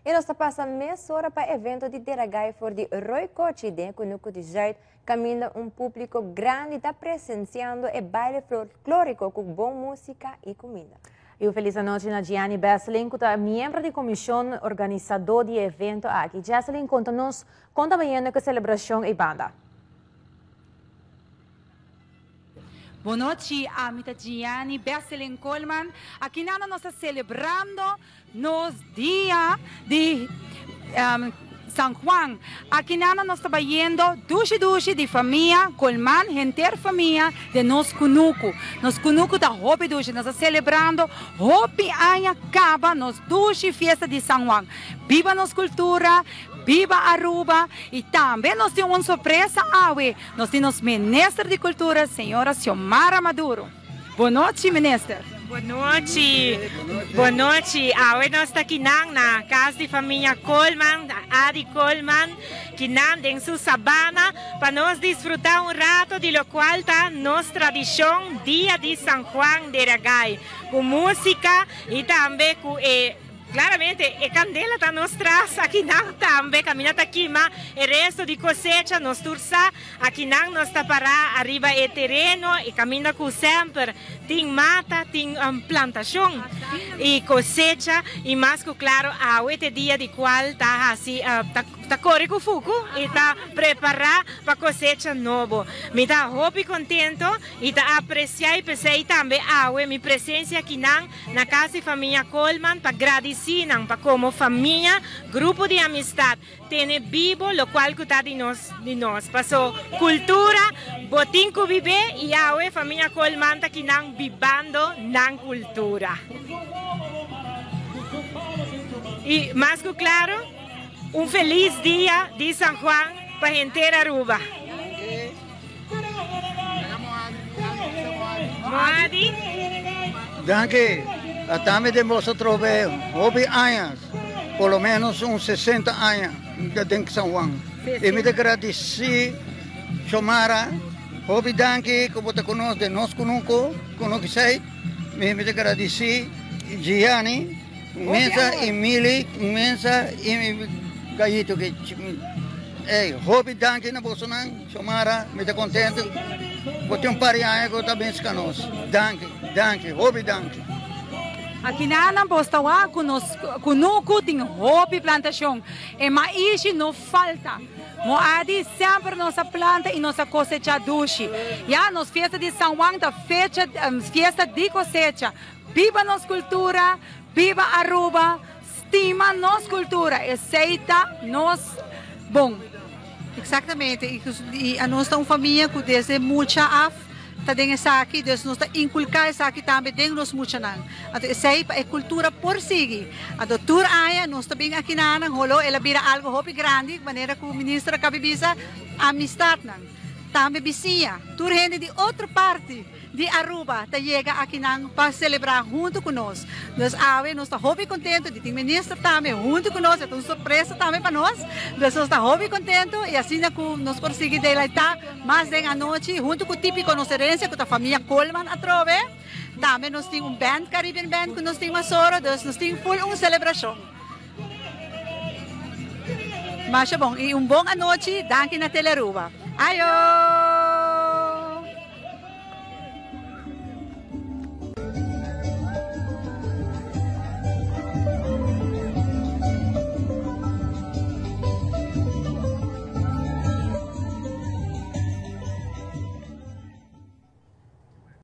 I nos ta pasa mesora pa evento di Deragai for di Rooi Kochi den Kunuku di Zuid, kaminda un públiko grandi ta presensiando e baile folklóriko ku bon músika i kuminda. I un felis anochi na Gianni Besseling ku ta miembro di komishon organisadó di e evento aki. Jesselyn konta nos kon ta bayendo ku e selebrashon ei banda. Bon nochi, ami ta Gianni Besseling Koolman. Aki nan nos ta selebrando nos dia di San Juan. Aki nan nos ta bayendo dushi dushi di famia Koolman, henter famia den nos kunuku. Nos kunuku ta hopi dushi. Nos ta selebrando hopi aña kaba nos dushi fiesta di San Juan. Biba nos kultura, biba Aruba y tambe nos tin un sorpresa awe. Nos tin nos Minister di Cultura, señora Xiomara Maduro. Bon nochi, Minister. Bon nochi, bon nochi. Awe nos ta kinan na cas di famia Koolman, Adi Koolman, kinan den su sabana pa nos disfruta un rato di locual ta nos tradicion Dia di San Juan de Ragay, cu musica y tambe cu e. Claramente e candela ta nos tras akinan tambe caminda ta kima e resto di cosecha nos tur sa akinan nos ta para ariba e tereno e caminda cu semper tin mata tin plantacion y cosecha y mas cu claro awe ta e dia di cual ta haci ta core cu fuku y ta prepara pa cosecha nobo mi ta hopi contento y ta aprecia y pesey tambe awe mi presencia akinan. Na cas di famia Koolman pa gradici nan pa como famia, grupo di amistad, tene bibo locual cu ta di nos di nos. Paso cultura bo tin cu bibe y awe famia Koolman ta kinan bibando nan cultura. Y mas cu claro un feliz dia di San Juan pa henter Aruba. Moadi. Danki. Atami den boso atrobe hopi añas, por lo menos un 60 aña den San Juan. Y mi ta gradici Xiomara, hopi danki cu bo ta cu nos den nos cunuco, cunuco Zuid. Mi ta gradici Gianni. Un mensa y Mili, un mensa y mi gallito que Ey, hopi danki na bosonan, Xiomara, mi ta contento. Bo tin un par di aña cu ta bin ska nos. Danki, danki, hopi danki. Aki nan bos ta wak cu nos cunucu tin hopi plantacion. E maishi no falta. Moadi semper nos a planta y nos a cosecha dushi. Ya, nos fiesta di San Juan ta fecha, fiesta di cosecha. Biba nos cultura, biba Aruba, stima nos cultura, esey ta nos bon. Exactamente, y anos ta un famia cu desde mucha af ta den esaki, dus nos ta inculca esaki tambe den nos muchanan. Anto esey pa e cultura por sigui. Anto tur aña nos ta bin aki na nan, holo el a bira algo hopi grandi, manera cu minister a cabi bisa, amistadnan, tambe bisiña, tur hende di otro parti. Di Aruba ta yega akinan pa celebra hunto cu nos. Dus awe nos ta hopi contento di tin minister tambe hunto cu nos, e ta un sorpresa tambe pa nos. Dus nos ta hopi contento y asina cu nos por sigui deleita mas den anochi hunto cu Tipico Nos Herencia cu ta famia Koolman atrobe. Tambe nos tin un band, Caribbean Band cu nos tin mas oro, dus nos tin full un celebracion. Masha bon y un bon anochi, danki na Telearuba. Ayo!